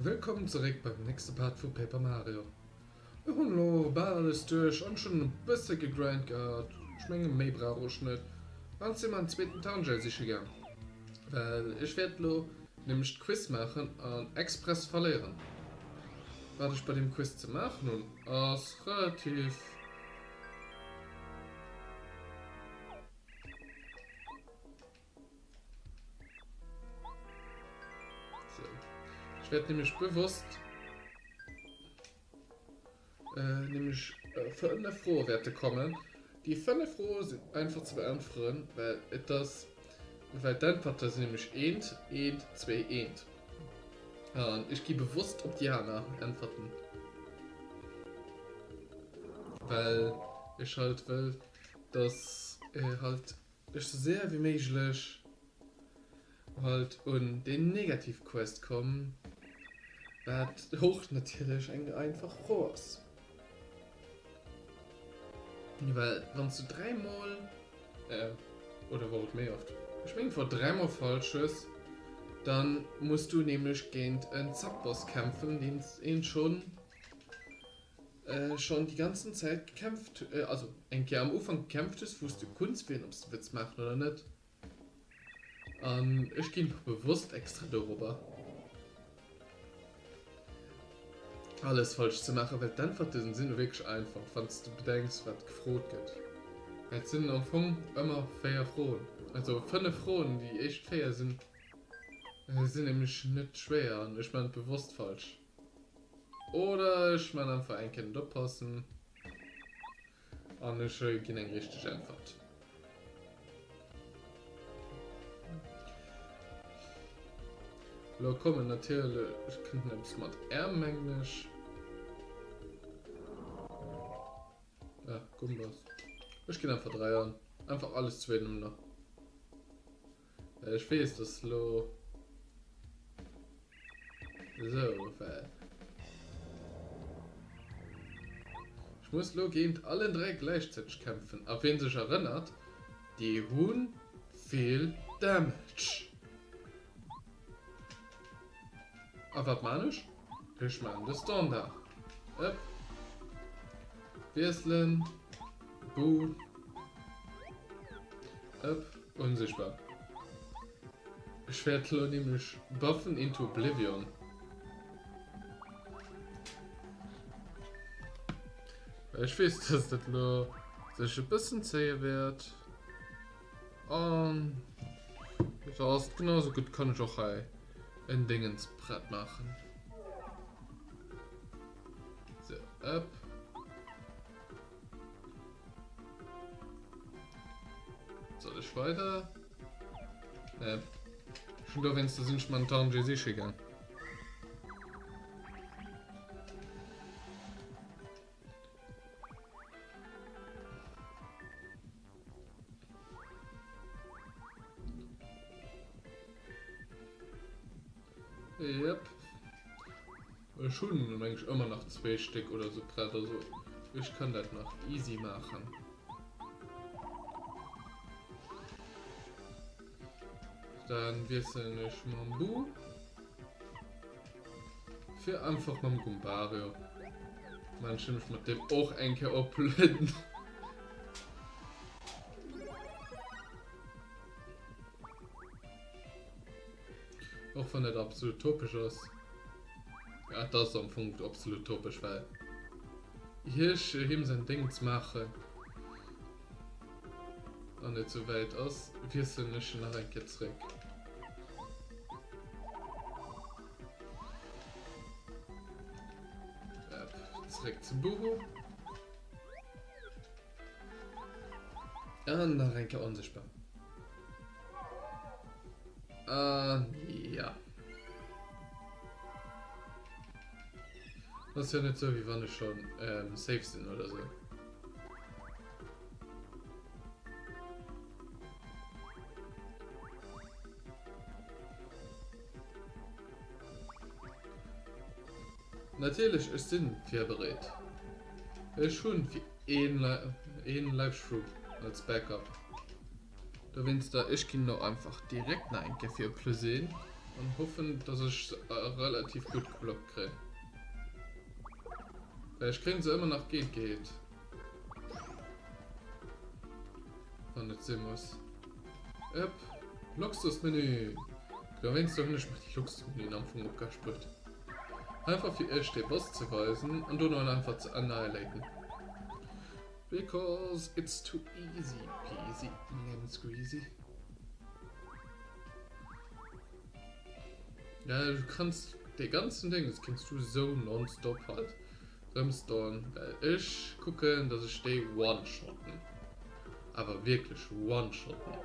Wëllkomm zeréck beim nächste Part vu Paper Mario. Mir hunn elo bal alles duerch an ech hunn e bësse gegrind gehat. Ech menge méi brauch ech net. An si mer en zweeten Tarngel siche gaang. Well ech wäert elo nämlech d'Quiz maachen an express verléieren. Wat ech bei deem Quiz ze maachen hunn ass relativ. So. Ech wäert nämlech bewosst äh, nämlech äh, fënnef Froe wäerte kommen. Déi fënnef Froe sinn einfach ze beäntweren, well et ass, well d'Äntwerte sinn nämlech eent, eent, zwee, eent. An ech gi bewosst op déi aner Äntwerten, well ech halt wëll, dass äh, halt ech sou séier wéi méiglech halt un déi negativ Quest komm, wat och natierlech eng einfach Fro ass. Well wann s du dräimol, oder wor et méi oft, ech mengen et wor dräimol falsch hues, dann muss du nämlech géint en Zapdos kämpfen, deen een schonn Schon déi ganzen Zäit gekämpft, also eng Kéier am Ufank gekämpft hues, wous de kunns wielen obs de wëlls maachen oder net. An ech ginn bewosst extra dorobber alles falsch ze maachen, well d'Äntwerten sinn wierklech einfach wann s de bedenks wat gefrot gëtt. Et sinn am Fong ëmmer 4 Froen, also 5 Froen, déi éischt 4 sinn sinn nämlech net schwéier an ech maachen et bewosst falsch. Oder ech man einfach eng Kéier net oppassen an ech ginn eng richteg Äntwert. Lo kommen natierlech, kënnt eppes mat R mengen ech. Ah, Gumbas. Ech ginn einfach 3 an. Einfach alles zwee nëmmer. Ech weess, dass lo sou well ech muss lo géint allen 3 gläichzäiteg kämpfen a wien sech erënnert, déi hunn vill Damage. A wat man ech? Ech man de Standard. Ëpp. Wiesselen. Boo. Ëpp. Unsichtbar. Ech wäert lo nämlech buffen into oblivion. Well ech weess, dass dat lo sech e bëssen zéie wäert. An da ass et genau sou gutt, kann ech och hei en Dingens prett maachen. So, ëpp. Soll ech weider? Nee. Schon dowéinst sinn ech man Tanji siche gaang. Yep. Ech hunn meng ech ëmmer nach zwee Stéck oder sou prett, also ech kann dat nach easy maachen. Dann wiesselen ech mam Bu fir einfach mam Gumbario. Man ech nämlech mat deem och eng Kéier oplueden. Och wann dat absolut topesch ass. Ja, dat ass am Fong absolut topesch, well hir him säin Ding ze maachen an et sou wäit ass, wiesselen ech en nach eng Kéier zréck. Zréck zum Buhu. An nach eng Kéier onsichtbar. An ja. Das ist ja net sou, wéi wann ech schon ähm, safe sinn oder sou. Natierlech, ech sinn virbereet. Ech hunn fir een, een Life Shroom als Backup. Dowéinster, ech ginn elo einfach direkt nach eng Kéier fir e Plus een. An hoffen, dass ech se relativ gutt geblockt kréien. Well ech kréien se ëmmer nach géint geheelt. Wann et si muss. Ëpp. Luxusmenü. Dowéinster hunn ech mer déi Luxusmenüen am Fong opgespuert. Einfach fir iech dee Boss ze weisen an dono en einfach ze annihilaten. Because it's too easy peasy lemon squeezy. Ja, du kanns dee ganzen Ding, kinns du sou nonstop halt rëmstoen, well ech kucken, dass ech déi one-shotten. Awer wierklech one-shotten.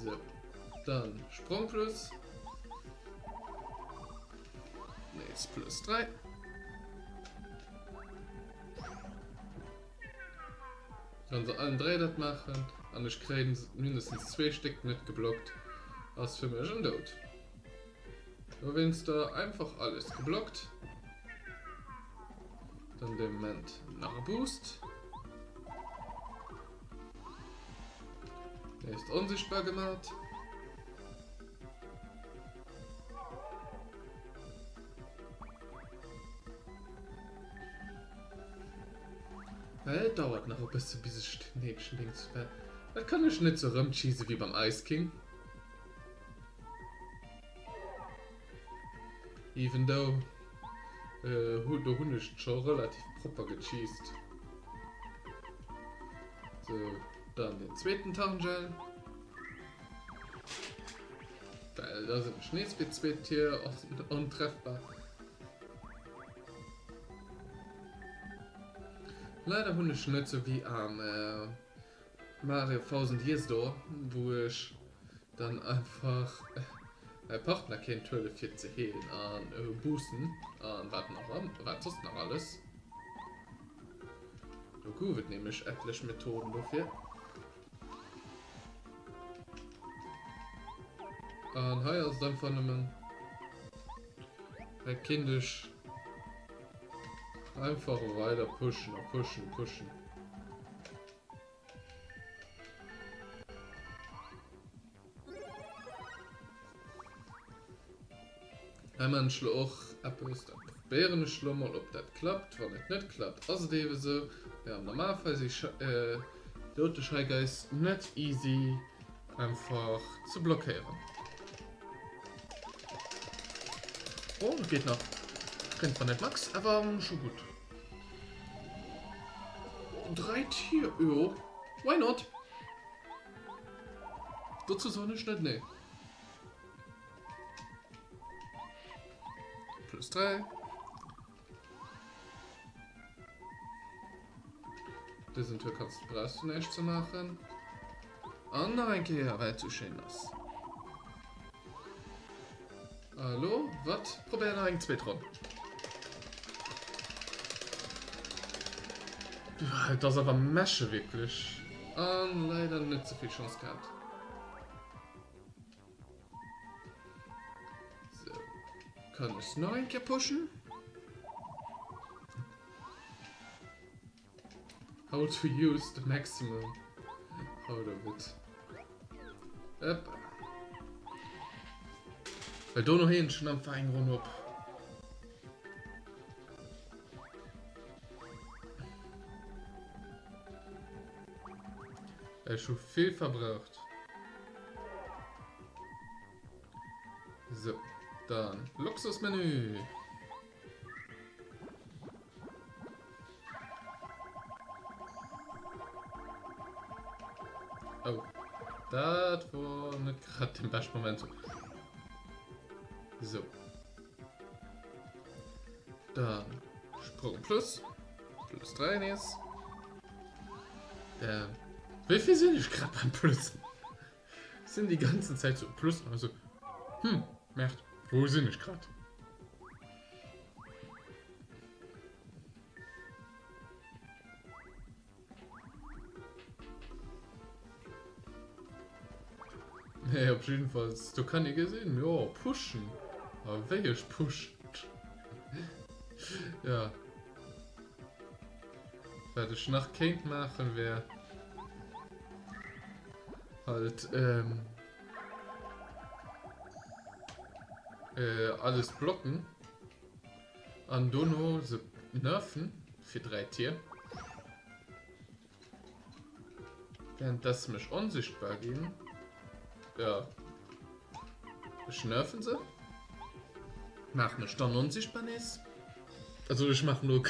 Sou, dann Sprong plus. Nees plus 3. Wann se allen 3 dat maachen an ech kréien mindestens zwee Stéck net geblockt, ass fir mech en Doud. Dowéinster einfach alles geblockt. Dann de Moment nach e Boost. Nächst onsichtbar gemaat. Well et dauert nach e bësse bis ech den nächsten Dings well dat kann ech net sou rëmcheese wéi beim Ice King. Even though do hunn ech et scho relativ propper gecheest. Sou, dann den zweeten Tarngel. Well da sinn ech nees fir d'zweet Tier ontreffbar. Leider hunn ech net sou wéi am Mario 1000 Years Door, wou ech dann einfach mäi Partner kéint huele fir ze heelen an boosten an wat nach wat soss nach alles. Do gouf et nämlech etlech Methoden dofir. An hei ass et einfach nëmmen, hei kéint ech einfach weider pushen a pushen, pushen. Hei man ech lo och eppes, dat probéieren ech lo mol ob dat klappt. Wann et net klappt ass et ewe sou, mee am Normalfall si dote Shy Guys net easy einfach ze blockéieren. Oh dat geet nach, kéint zwar net max awer scho gutt. 3 Tier, jo why not, dozou soen ech net nee. Plus 3. Dësen Tour kannst du brauchst du näischt ze maachen. An nach eng Kéier, well et sou schéin ass. Hallo, wat? Probéier nach eng zweet Ronn. Et ass awer Mesche wierklech. An leider net souvill Chance gehat. So. Kann ech nach eng Kéier pushen? How to use the maximum out of it. Upp. Well dono heen schon einfach eng Ronn op. Ech hu vill verbraucht. So, dann Luxusmenü. Oh, dat war net grad den beschten Moment. So. Dann Sprung plus. Plus 3 nees. Äh, wéi vill sinn ech grad beim Plus? Sinn déi ganzen Zäit so Plus an so. Hm, Merde, wou sinn ech grad? Nee, op jedenfalls, do kann ee gesinn, jo, pushen. A wéi ech push. Ja. Wat ech nach kéint maachen wär halt ähm. Alles blocken an dono se nerfen fir 3 Tier. Während dass mech onsichtbar ginn. Ja. Ech nerven se. Maach mech dann onsichtbar nees. Also ech maachen elo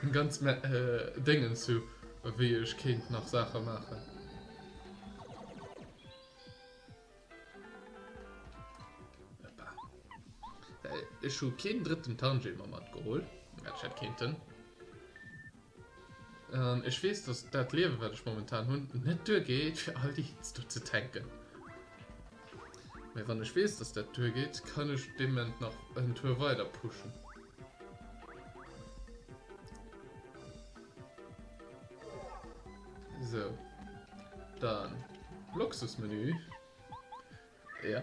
eng ganz Déngen zu wéi ech kéint nach Saache maachen. Ech hu keen drëtten Tarngemer matgeholl, wat ech hätt kéinten. An ech weess, dass dat Liewen, wat ech momentan hunn, net duergeet, fir all déi Hits do ze tanken. Mee wann ech weess, dass dat duergeet, kann ech dee Moment nach en Tour weider pushen. Sou, dann Luxusmenü. Ja.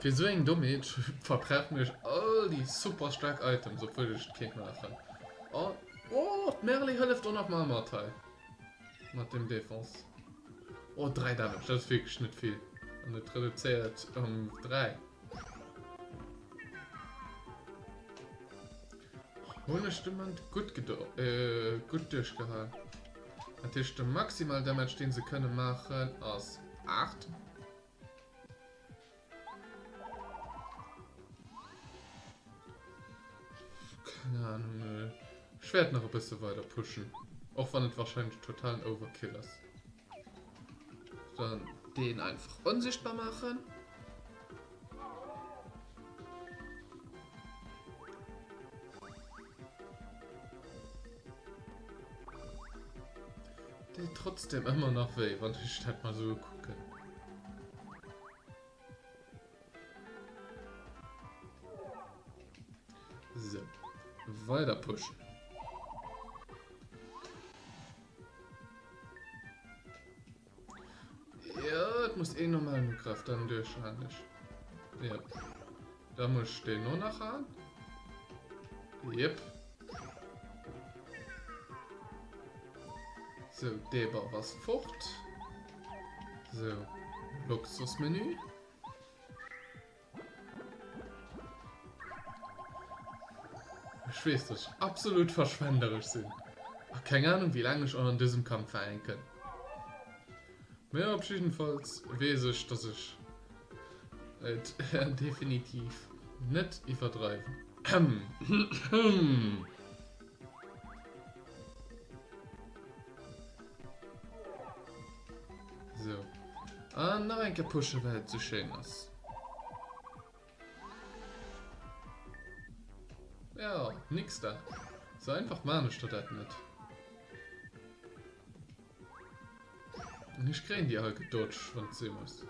Fir sou eng Dommheet verbrauchen ech all déi super staark Items, obwuel ech et kéint maachen. Oh, oh, d'Merle hëlleft och nach mal mat hei. Mat dem Defense. Oh, 3 Damage, dat ass wierklech net vill. An et reduzéiert ëm 3. Hunn ech de Moment gutt gutt duerchgehal. Dat heescht de maximal Damage deen se kënne maachen ass 8. Keng Ahnung, ech wäert nach e bësse weider pushen, och wann et wahrscheinlech totalen Overkill ass. Dann deen einfach onsichtbar maachen. Deet trotzdem ëmmer nach wéi, wann ech dat mal sou kucken. So, weider pushen. Ja, et muss een normalen Ugrëff dann duerchhaen. Ech. Ja. Da muss ich den nur nach haben. Yep. So, der war was fort. So, Luxusmenü. Ech weess, dass ech absolut verschwenderesch sinn. A keng Ahnung, wéi laang ech an dësem Kampf verhänken. Mee op jiddenfalls weess ech, dass ech et definitiv net iwwerdreiwen. Sou. An nach eng Kéier pushen, well et sou schéin ass. Ja, nix da. Sou einfach maan ech der dat net. Ech kréien déi all gedodged, wann et si muss.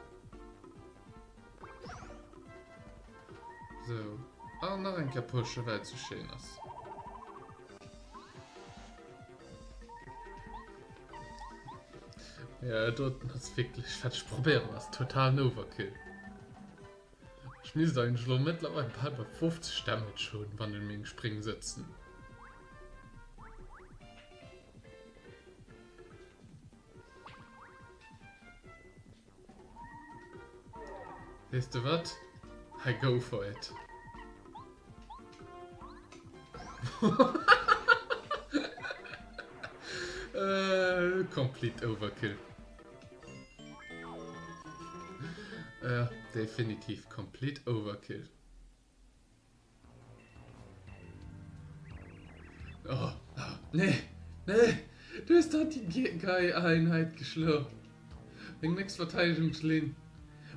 Sou. An nach eng Kéier pushen, well et sou schéin ass. Ja, doten ass wierklech, wat ech probéieren, ass totalen Overkill. Ech misst eigentlech elo mëttlerweil bal bei 50 Damage hunn, wann ech meng Spréng sëtzen. Weess de wat? I go for it. Complete Overkill. Ja, definitiv complete Overkill. Oh, oh, nee, nee, du hues d'Anti-Guy-Einheit geschloen. Meng nächst Verteidigungslinn.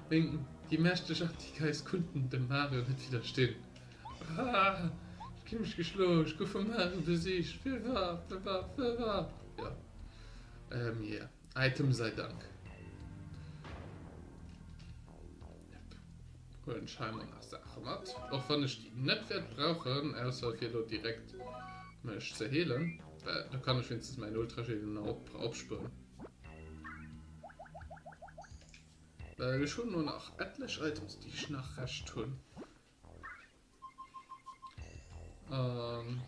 Meng, déi mächteg Anti-Guys kunnten dem Mario net widderstinn. Ah, ech gi mech geschloen, ech gouf vum Mario besiegt. Firwat, firwat, firwat? Ja, ähm, yeah, Item sei Dank. Yep. Huelen ech hei mol nach Saache mat, och wann ech déi net wäert brauchen, ausser fir elo direkt mech ze heelen, well da kann ech wéinstens mäin Ultragel nach op opspueren. Well ech hunn elo nach etlech Items, déi ech nach Rescht hunn. An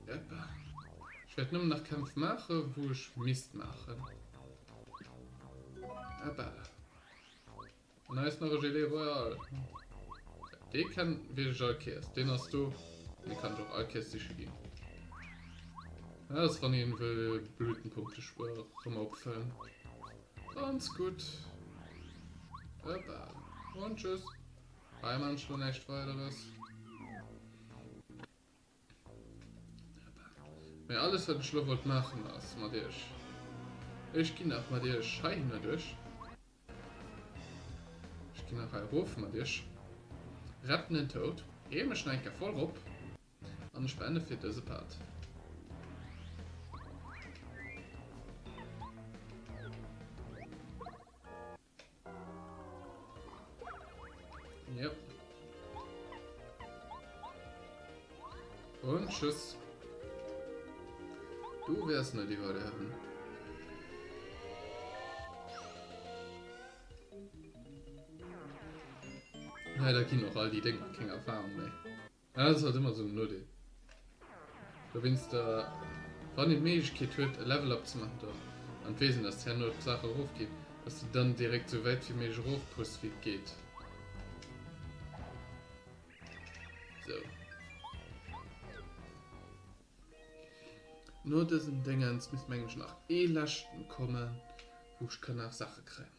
yep. Ech wäert nëmmen nach Kämpf maachen, wou ech misst maachen. Epa. An hei ass nach e Gelée Royal. Dee kenn wierklech all Kéiers. Deen ass do, dee kann ech och all Kéiers siche ginn. Dat ass wann een wëll Blütenpunkte erëm opfëllen. Ganz gutt. Hoppa. Und tschüss. Hei man ech lo näischt weideres. Mee alles wat ech lo wollt maachen ass mat iech. Ech ginn nach mat iech heihinner duerch. Ech ginn nach hei erof mat iech. Retten den Toad. Hee mech nach eng Kéier voll rop. An ech beende fir dëse Part. Ja. Und tschüss. Du wärst net iwwerliewen. Leider ginn och all déi Dénger keng Erfahrung méi. Ja, dat ass halt ëmmer esou en Nodeel. Dowéinster, wann een d'Méiglechkeet huet e Level Up ze maachen, dann, an et weess een, dass herno d'Saache erofginn, dass de dann direkt esou wäit wéi méiglech erofpuss wéi et geet. Sou. No dësem Déngens misst mengen ech nach ee leschten kommen, wou ech kann nach Saache kréien.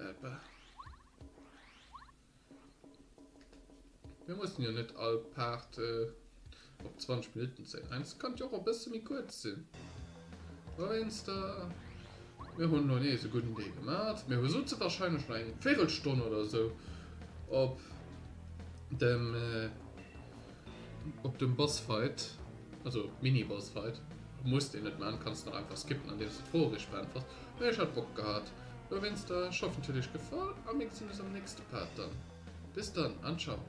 Epa. Mir mussen jo net all Part äh, op 20 Minuten zéien. Eins kann jo och e bësse méi kuerz sinn. Dowéinster, mir hunn lo nees e gudden Deel gemaat. Mir sutze wahrscheinlech nach eng Véirelstonn oder sou op dem äh, op dem Bossfight. Also Mini-Boss Fight muss deen net man, kanns den och einfach skippen andeems de d'Fro richteg beäntwers. Mee ech hat Bock gehat dowéinster. Ech hoffen et huet iech gefall a mir gesinn eis am nächste Part dann. Bis dann an ciao.